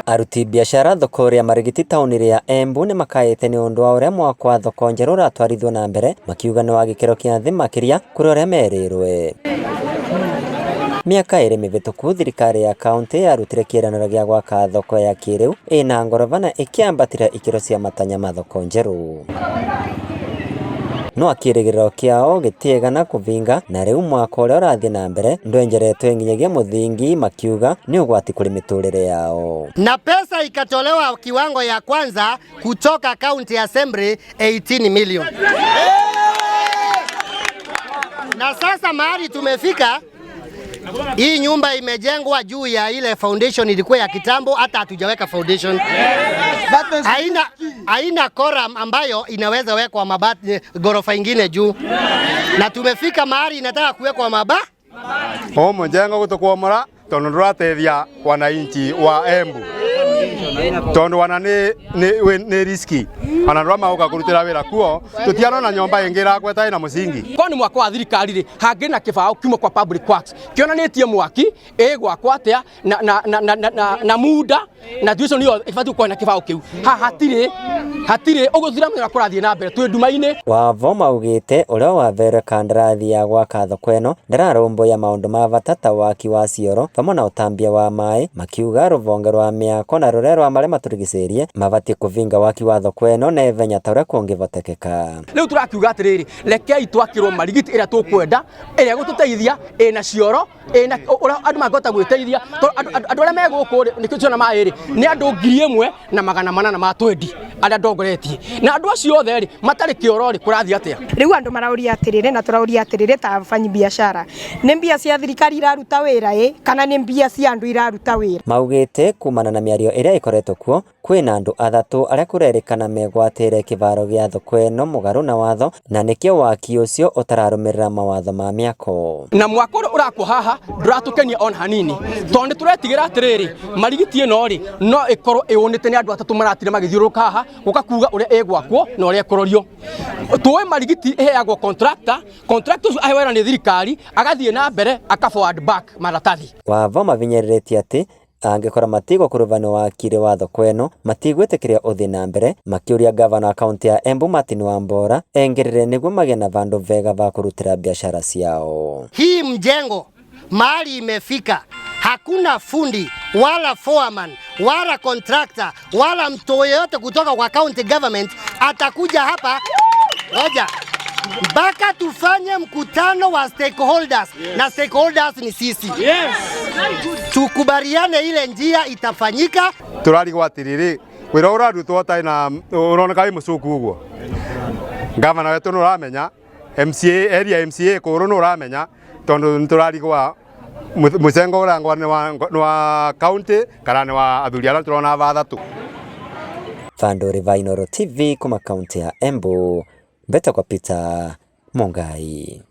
Aruti biashara thoko rĩa Marigiti taũni rĩa Embu nĩ makaĩte nĩ ũndũ wa ũrĩa mwako wa thoko njerũ ũratwarithwo na mbere, makiuga nĩ wa gĩkĩro kĩa thĩ makĩria kũrĩ ũrĩa merĩirwe. Mĩaka ĩrĩ mĩhĩtũku thirikari ya kaunti yarutire kĩĩranĩro gĩa gwaka thoko ya kĩrĩu ĩna ngoroba na ĩkĩambatĩria ikĩro cia matanya ma thoko njerũ. No kĩrĩgĩrĩro kĩao gĩtiigana kũvinga na rĩu mwako ũrĩa ũrathiĩ na mbere ndwenjeretwe nginyagia mũthingi, makiuga nĩ ũgwati kũrĩ mĩtũrĩre yao. Na pesa ikatolewa kiwango ya kwanza kutoka county assembly 18 million. Na sasa mahali tumefika, hii nyumba imejengwa juu ya ile foundation ilikuwa ya kitambo, hata hatujaweka foundation. Haina column ambayo inaweza wekwa mabati gorofa ingine juu, na tumefika mahali inataka kuwekwa mabati. O mujengo gutukwomora tondu ndurateithia wananchi wa Embu, tondu wana ni riski ona ndura mauka kurutira wira kuo tutiarona nyomba ingi irakweta ina musingi. Korwo nĩ mwako wa thirikari rĩ, hangĩ na kĩbaũ kiuma kwa Public Works kĩonanĩtie mwaki ĩgwakwo atĩa na muda na duration ĩyo ĩbatiĩ gũkorwo na kĩbaũ kĩu. Haha hatirĩ ũguo, tũtiramenya ũrĩa kũrathiĩ na mbere, twĩ nduma-inĩ. Wavo maugĩte ũrĩa waverwe kandarathi ya gwaka thoko ĩno ndararũmbũiya maũndũ ma bata ta waki wa cioro vamwe na ũtambia wa maĩ, makiuga rũvonge rwa mĩako na rũrĩa rwa marĩa matũrigicĩirie mabatiĩ kũvinga waki wa thoko ĩno na ihenya ta ũrĩa kũngĩvotekeka. Rĩu tũrakiuga atĩrĩrĩ, rekei twakĩrwo Marigiti ĩrĩa tũkwenda, ĩrĩa ĩgũtũteithia, ĩna cioro, ĩna ũrĩa andũ mangĩhota gwĩteithia, tondũ andũ arĩa me gũkũ rĩ, nĩkĩo ciona maĩ rĩ, nĩ andũ 1820 arĩa ndongoretie, na andũ acio othe rĩ matarĩ kĩoro rĩ, kũrathiĩ atĩa? Rĩu andũ marauria atĩrĩrĩ, na tũrauria atĩrĩrĩ ta afanyi biashara, nĩ mbia cia thirikari iraruta wĩra ĩ, kana nĩ mbia cia andũ iraruta wĩra? Maugĩte kumana na mĩario ĩrĩa ĩkoretwo kuo, kwĩna andũ athatũ arĩa kũrerĩkana megwatĩire kĩvaro gĩa thoko ĩno mũgarũ na watho, na nĩkĩo waki ũcio ũtararũmĩrĩra mawatho ma mĩako. Na mwako ũrĩa ũrakwo haha ndũratũkenia ona hanini, tondũ nĩ tũretigĩra atĩrĩrĩ, Marigiti ĩno rĩ no ĩkorwo ĩũnĩte nĩ andũ atatũ maratire magĩthiũrũrũka haha gũka kuga ũrĩa ĩgwakwo na ũrĩa ĩkũrorio. Tũĩ Marigiti ĩheagwo contractor, contractor ũcio aheo wĩra nĩ thirikari agathiĩ na mbere aka forward back maratathi. Wavo mavinyĩrĩrĩtie atĩ angĩkorwo matigũkuruhanio wakiri wa thoko ĩno matigwĩtĩkĩria ũthiĩ na mbere, makĩũria gavana wa kaunti ya Embu Martin Wambora engĩrĩre nĩguo magĩe na vandũ vega va kũrutĩra biashara ciao. Hii mjengo mahali imefika, hakuna fundi wala foreman wala contractor wala mtu yeyote kutoka kwa county government atakuja hapa. Ngoja mpaka tufanye mkutano wa stakeholders. Na stakeholders ni sisi. Tukubaliane ile njia itafanyika. Turarigwo atiriri, wira urarutwo ũtarĩ na ũroneka wĩ mũcuku ũguo, gavana wetu nĩ ũramenya, MCA area, MCA kũrũ nĩ ũramenya, tondũ nĩ tũrarigwa mũcengo ũrangwa nĩ wa county kana nĩ wa athuri arĩa tũrona bathatũ. Vandũ va Inooro TV kuma kaunti ya Embu, mbetagwo Peter Mungai.